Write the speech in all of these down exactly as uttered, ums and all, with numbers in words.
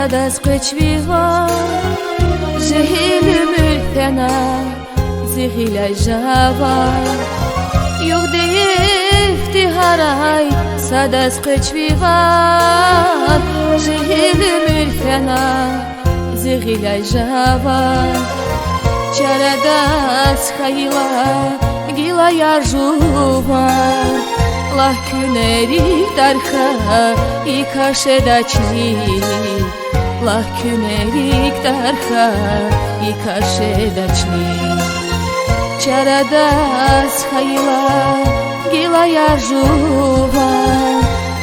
Адаз къвеч ви ван, жегьил уьмуьр фена, зи гъиляй жаван. Югъди-йифди тигьарай, садаз къвеч ви ван, жегьил уьмуьр фена, зи гъиляй жаван. Чар адаз хьайила, гилаяр жуван, лагь, куьне рикӀ тар хьайи кас жедачни. Лагь, куьне рикӀ тар хьайи кас жедачни. Чар адаз хьайила, гилаяр жуван,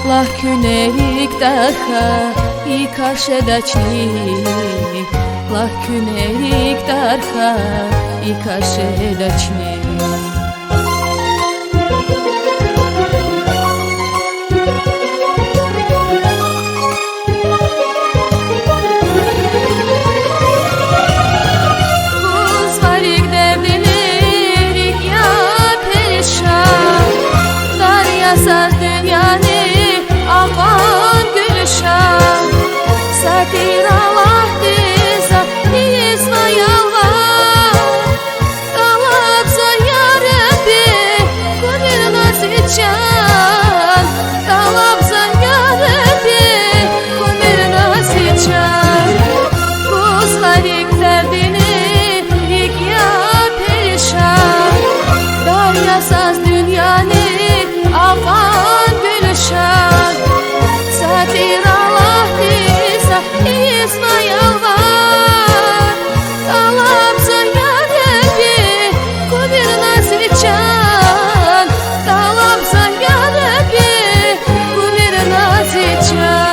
лагь, куьне рикӀ тар хьайи кас жедачни. Лагь, куьне рикӀ тар хьайи кас жедачни. Гузвай рикӀ дердини, рикӀ я перишан, дар я заз дуьньяни акьван гуьлуьшан. Са тир Аллагьдиз ийизва ялвар, тӀалабзава, я Ребби, кумир ая зи чан, тӀалабзава, я Ребби, кумир ая зи чан. Гузвай рикӀ дердини, рикӀ я перишан, дар я заз дуьньяни акьван гуьлуьшан. Са тир Аллагьдиз ийизва ялвар, тӀалабзава, я Ребби, кумир ая зи чан, тӀалабзава, я Ребби, кумир ая зи чан.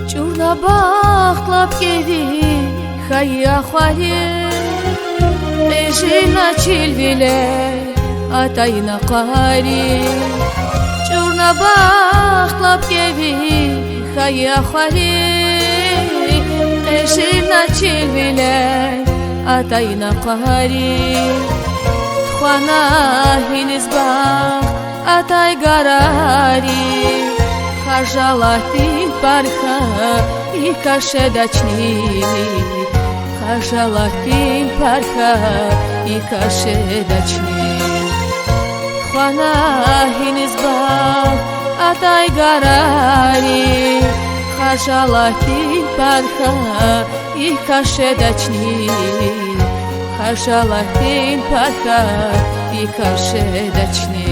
ЧӀурна бахт лап кӀеви хьайи ахвари, кьежина чилвилер атайна къари. ЧӀурна бахт лап кӀеви хьайи ахвари, кьежина чилвилер атайна къари. Тухвана гьиниз бахт атай гарари, хажалатдин парха и кас жедачни, хажалатдин парха и кас жедачни. Тухвана гьиниз бахт атай гарари, хажалатдин парха и кас жедачни, хажалатдин парха и кас жедачни.